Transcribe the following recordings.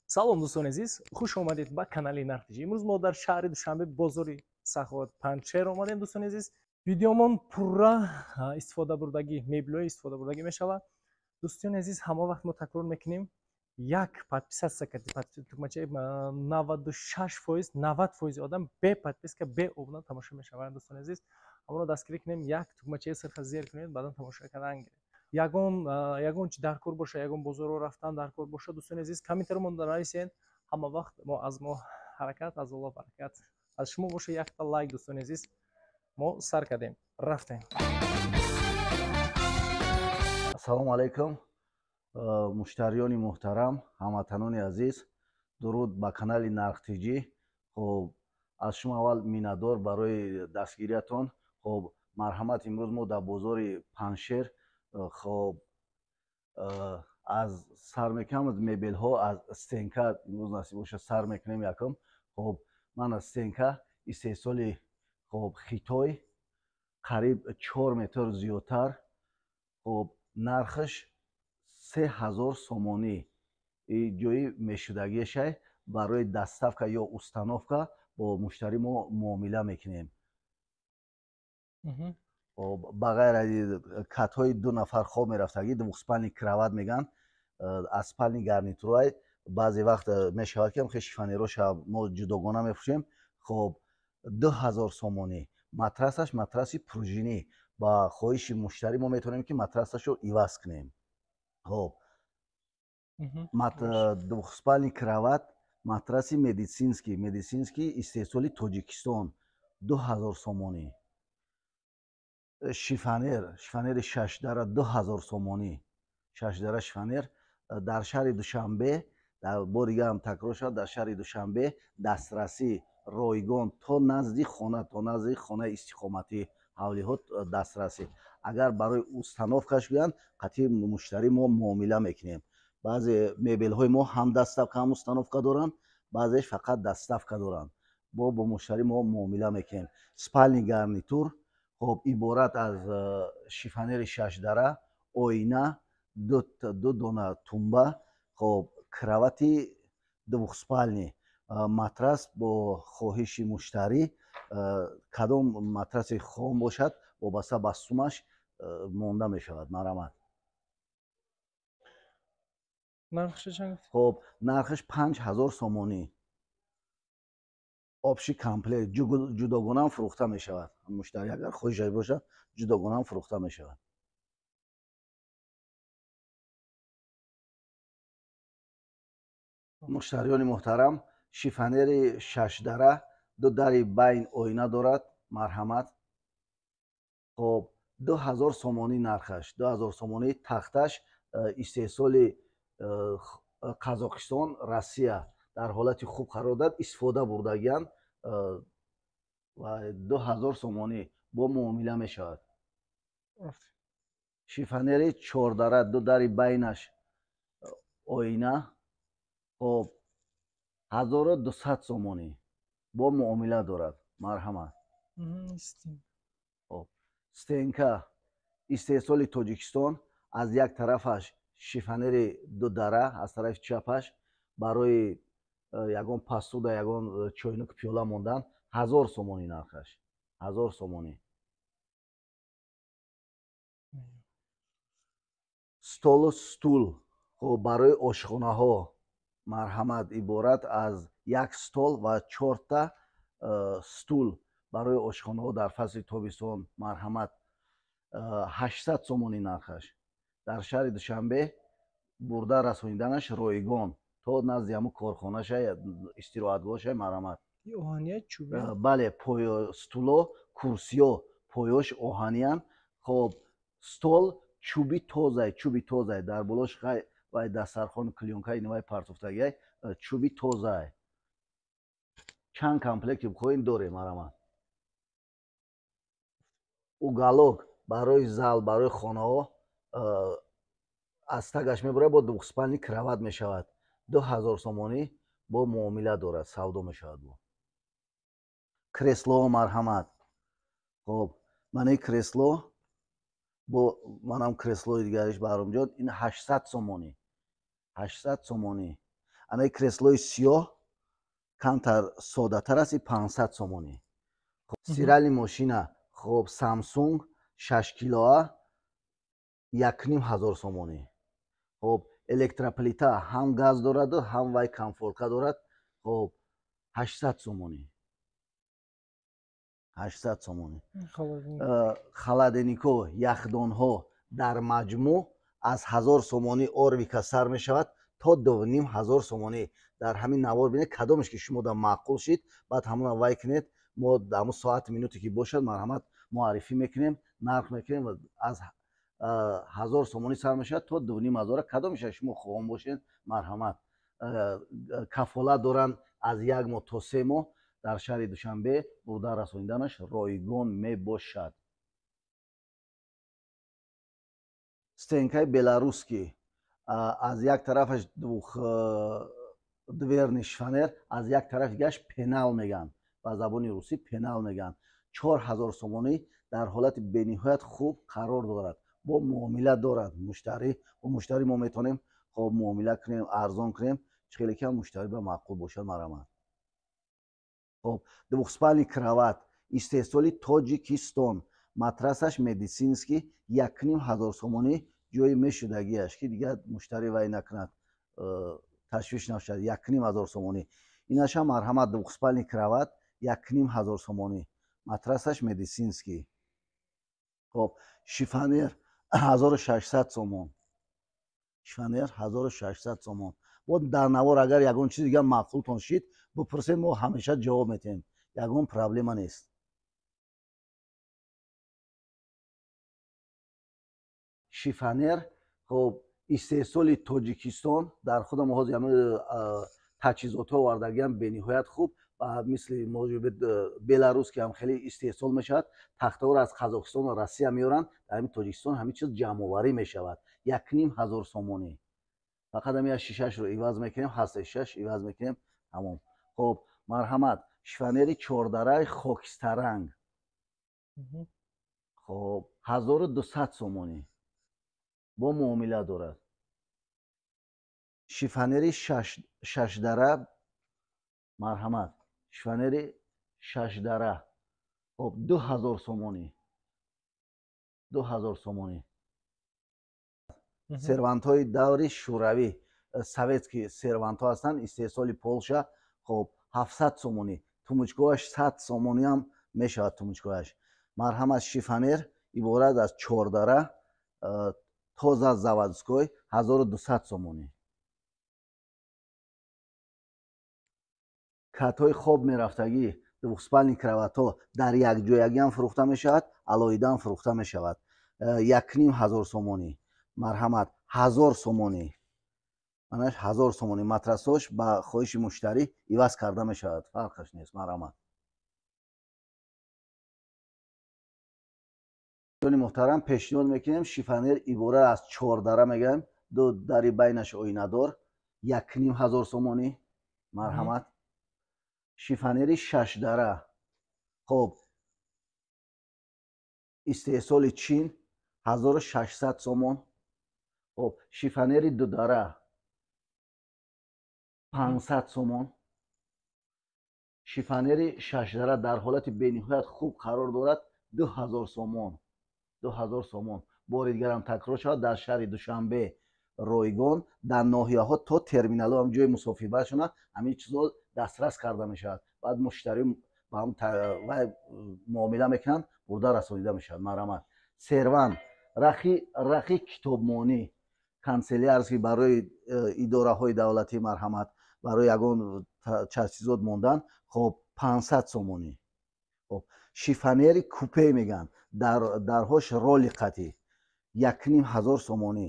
Салом, дӯстони азиз, хуш омадед ба канали Нархтиҷӣ. Имрӯз мо дар шаҳри Душанбе, бозори Саховат, Панҷшер омадем. Дӯстони азиз, видеомон пурра истифодабурдагӣ, меблҳои истифодабурдагӣ мешавад. Дӯстони азиз, ҳама вақт мо такрор мекунем, як подписаться кардӣ, тугмачаи 96%, 90% одам бе подписка, бе обуна тамошо мешавад. Дӯстони азиз, ҳамонро дастгирӣ кунем, як тугмачаи сирха зер кунед, баъдан тамошо кардан гиред. Ягон чи дар кор боша, ягон бозорро рафтан дар кор боша, дӯстони азиз, комментаромон нависед. Ҳама вақт мо аз мо ҳаракат, аз Аллоҳ баракат, аз шумо боша якта лайк. Дӯстони азиз, мо сар кардем, рафтем. Ассалому алайкум, муштариёни муҳтарам, ҳамватанони азиз, дуруд ба канали Нархтиҷӣ. Хоб, аз шумо аввал миннатдор барои дастгириятон. Хоб, марҳамат, имрӯз мо дар бозори Панҷшер. Хоб, аз сар мекунам аз мебелҳо, аз стенка имрӯз насиб боша сар мекунем якум. Хоб, ман аз стенка истеҳсоли, хоб, Хитой, қариб 4 метр зиёдтар. Хоб, нархаш 3000 сомонӣ, ҷои мешудагиашай. Барои доставка ё установка бо муштарӣ мо муомила мекунем. Ба ғайр аз катҳои ду нафар хоб мерафтагӣ, двухспальный кровать мегӯянд, аз спальный гарнитурай. Баъзе вақт мешавад, ки хе шифонероша мо ҷудогона мефурӯшем. Хоб, 2000 сомонӣ. Матрасаш матраси пружинӣ, ба хоҳиши муштарӣ мо метавонем, ки матрасашро иваз кунем. Хоб, двухспальный кровать, матраси медицинский, медицинский, истеҳсоли Тоҷикистон, 2000 сомонӣ. Шифонер, шифонери шашдара, 2000 сомонӣ. Шашдара шифонер дар шаҳри Душанбе, бори дигарам такрор шавад, дар шаҳри Душанбе дастрасӣ ройгон то назди хона, то назди хонаи истиқоматӣ, ҳавлиҳо дастрасӣ. Агар барои установкаш гӯянд, қатъи муштарӣ мо муомила мекунем. Баъзе мебелҳои мо ҳам доставка, ҳам установка доранд, баъзеш фақат доставка доранд. Бо муштарӣ мо муомила мекунем. Спальный гарнитур, хоб, иборат аз шифонери шашдара, оина, ду дона тумба, хоб, кровати двухспальный, матрас бо хоҳиши муштарӣ, кадом матраси хом бошад, вобаста ба сумаш монда мешавад. Марҳамат. Хоб, нархаш 5000 сомонӣ, общий комплект. Ҷудогонаам фурӯхта мешавад. Муштарӣ агар хоҳишаш бошад, ҷудогонаам фурӯхта мешавад. Муштариёни муҳтарам, шифонери шашдара, ду дари байн оина дорад. Марҳамат. Хоб, 2000 сомонӣ нархаш, 2000 сомонӣ. Тахташ истеҳсоли Қазоқистон, Россия, дар ҳолати хуб қарор дорад, истифода бурдагиянд ва 2000 сомонӣ, бо муомила мешавад. Шифонери чордара, ду дари байнаш оина, хоб, 1200 сомонӣ, бо муомила дорад. Марҳамат. Стенка истеҳсоли Тоҷикистон, аз як тарафаш шифонери дудара, аз тарафи чапаш барои ягон посуда, ягон чойнук, пиёла мондан, 1000 сомонӣ нархаш, 1000 сомонӣ. Столу стул, хоб, барои ошхонаҳо, марҳамат, иборат аз як стол ва чорта стул барои ошхонаҳо дар фасли тобистон. Марҳамат, 800 сомонӣ нархаш. Дар шаҳри Душанбе бурда расониданаш ройгон то назди ҳамун корхонаша, истироҳатгоҳша. Марҳамат. Бале, стуло, курсиё поёш оҳаниянд. Хоб, стол чӯби тозай, чӯби тозай, дар болош вай дастархону клеёнкаи вай партофтагиай, чӯби тозай. Чанд комплекти бихоҳем, дорем. Марҳамат. Уголок барои зал, барои хонаҳо, аз тагаш мебурад, бо двухспальный кровать мешавад, 2000 сомонӣ, бо муомила дорад, савдо мешавад. Бо креслоҳо, марҳамат. Хоб, манаи кресло, бо манам креслои дигариш, Баҳромҷон, ин 800 сомонӣ, 800 сомонӣ. Анаи креслои сиёҳ камтар соддатар аст, и 500 сомонӣ. Стиральный мошина, хоб, Samsung 6 килоа, 1500 сомонӣ. Хоб, электроплита ҳам газ дораду, ҳам вай конфорка дорад. Хоб, 800 сомонӣ. 800 сомонӣ. Холодильникҳо, яхдонҳо дар маҷмӯъ аз 1000 сомонӣ Орвика сар мешавад то 2500 сомонӣ. Дар ҳамин навор бинед, кадомеш ки шумо да маъқул шид, баъд ҳамона вай кунед. Мо ҳамун соати минуте ки бошад, марҳамат, муаррифӣ мекунем, нарх мекунем. Аз 1000 сомонӣ сар мешавад то 2500. Кадомеша шумо хоҳон бошед, марҳамат. Кафолат доранд аз 1 моҳ то 3 моҳ. Дар шаҳри Душанбе бурда расониданаш ройгон мебошад. Стенкаи беларусский, аз як тарафаш двухдверный шифоньер, аз як тараф дигаш пенал мегӯянд, ба забони русӣ пенал мегӯянд. 4000 сомонӣ, дар ҳолати бениҳоят хуб қарор дорад, бо муомила дорад муштарӣ. Бо муштарӣ мо метавонем, хоб, муомила кунем, арзон кунем, чӣ хеле ки ҳам муштарӣ ба маъқул бошад, марҳамат. Хоб, двухспальный кровать, истеҳсоли Тоҷикистон, матрасаш медицинский, 1500 сомонӣ. Ҷои мешудагиаш ки дигар муштарӣ вай накунад, ташвиш нашавад, 1500 сомонӣ. Инашам, марҳамат, двухспальный кровать, 1500 сомонӣ, матрасаш медицинский. Хоб, шифоньер 1600 сомон, шифоньер 1600 сомон. Бо дар навор агар ягон чиз дигар маъқултон шид, бипурсед, мо ҳамеша ҷавоб метиҳем, ягон проблема нест. Шифоньер, хоб, истеҳсоли Тоҷикистон, дар худам ҳозир ҳамин таҷҳизотҳо овардагиам, бениҳоят хуб, ва мисли Беларус ки ҳам хеле истеҳсол мешавад, тахтаҳоро аз Қазоқистону Россия меоранд, дар ҳамин Тоҷикистон ҳамин чиз ҷамъоварӣ мешавад. 1500 сомонӣ. Фақат ҳамин шишашро иваз мекунем, ҳаста шишаш иваз мекунем, тамом. Хоб, марҳамат, шифоньери чордараи хокистаранг, хоб, 1200 сомонӣ, бо муомила дорад. Шифоньери шашдара, марҳамат, шифоньери шашдара, хоб, 2000 сомонӣ, 2000 сомонӣ. Сервантҳои даври шӯравӣ, советский сервантҳо ҳастанд, истеҳсоли Полша, хоб, 700 сомонӣ. Тумучкоаш 100 сомониам мешавад, тумучкоаш. Марҳамат, шифоньер иборат аз чордара, тоза заводской, 1200 сомонӣ. Катҳои хоб мерафтагӣ, двухспальный кроватҳо дар якҷоягиам фурӯхта мешавад, алоҳидаам фурӯхта мешавад. 1500 сомонӣ. Марҳамат, 1000 сомонӣ. Манаш 1000 сомонӣ. Матрасош ба хоҳиши муштарӣ иваз карда мешавад, фарқаш нест, марҳамат. Муҳтарам, пешниҳод мекунем шифоньер иборат аз чордара мегӯям, ду дари байнаш оинадор, 1500 сомонӣ. Марҳамат, шифоньери шашдара, хоб, истеҳсоли Чин, 1600 сомон. Хоб, шифоньери дудара 500 сомон. Шифоньери шашдара дар ҳолати бениҳоят хуб қарор дорад, 2000 сомон, 2000 сомон. Бори дигарам такрор шавад, дар шаҳри Душанбе ройгон, дар ноҳияҳо то терминалҳо ҳам ҷои мусофирбаршона ҳамин чизҳо дастрас карда мешавад. Баъд муштарӣ ба ҳам вай муомила мекунанд, бурда расонида мешавад. Марҳамат, сервант, рахи китобмонӣ, канцелярский барои идораҳои давлатӣ, марҳамат, барои ягон таҷҳизот мондан, хоб, 500 сомонӣ. Хоб, шифоньери купе мегӯянд, дарҳош роли қатӣ, 1500 сомонӣ.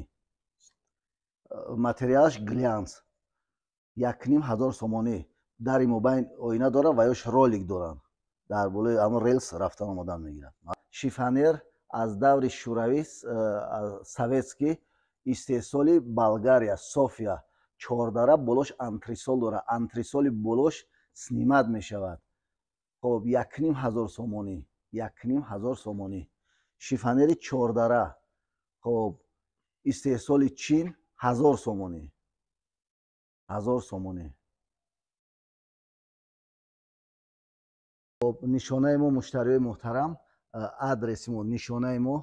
Материалаш глянц, 1500 сомонӣ. Дари мобайн оина дорад ва ёш ролик доранд, дар болои ҳамон релс рафтан омадан мегирад. Шифоньер аз даври шӯравӣ, советский, истеҳсоли Болгария, София, чордара, болош антресол дорад, антресоли болош снимать мешавад. Хоб, 1500 сомонӣ, 1500 сомонӣ. Шифоньери чордара, хоб, истеҳсоли Чин, 1000 сомонӣ. 1000 сомонӣ. Хоб, нишонаи мо, муштариёи муҳтарам, адреси мо, нишонаи мо,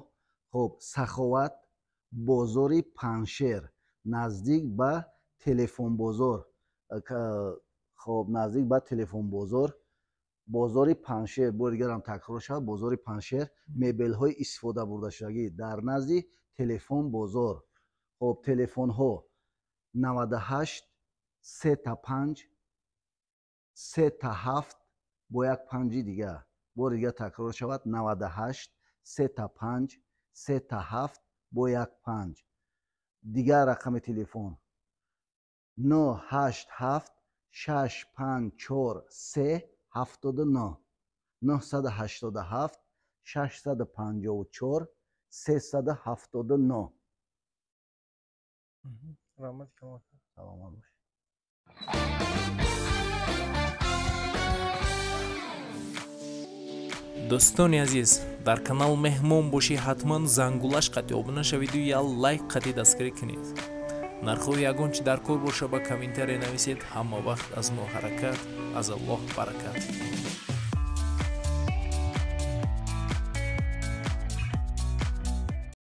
хоб, Саховат, бозори Паншер, наздик ба телефонбозор. Хоб, наздик ба телефонбозор, бозори Паншер. Бори дигарам такрор шавад, бозори Паншер, мебелҳои истифода бурдашудагӣ дар назди телефонбозор. Хоб, телефонҳо 98 3 5 3 7 бо як панҷи дига. Бори дига такрор шавад, 98 3 5 3 7 бо як панҷ. Дигар рақами телефон 987 654 3 79, 987 654 379. Раҳмати калон. Саломат бош. Дӯстони азиз, дар канал меҳмон бошӣ, ҳатман зангулаш қатъи обуна шавиду як лайк қатъи дастгирӣ кунед. Нархҳои ягон чи дар кор боша, ба комментария нависед. Ҳама вақт аз мо ҳаракат, аз Аллоҳ баракат.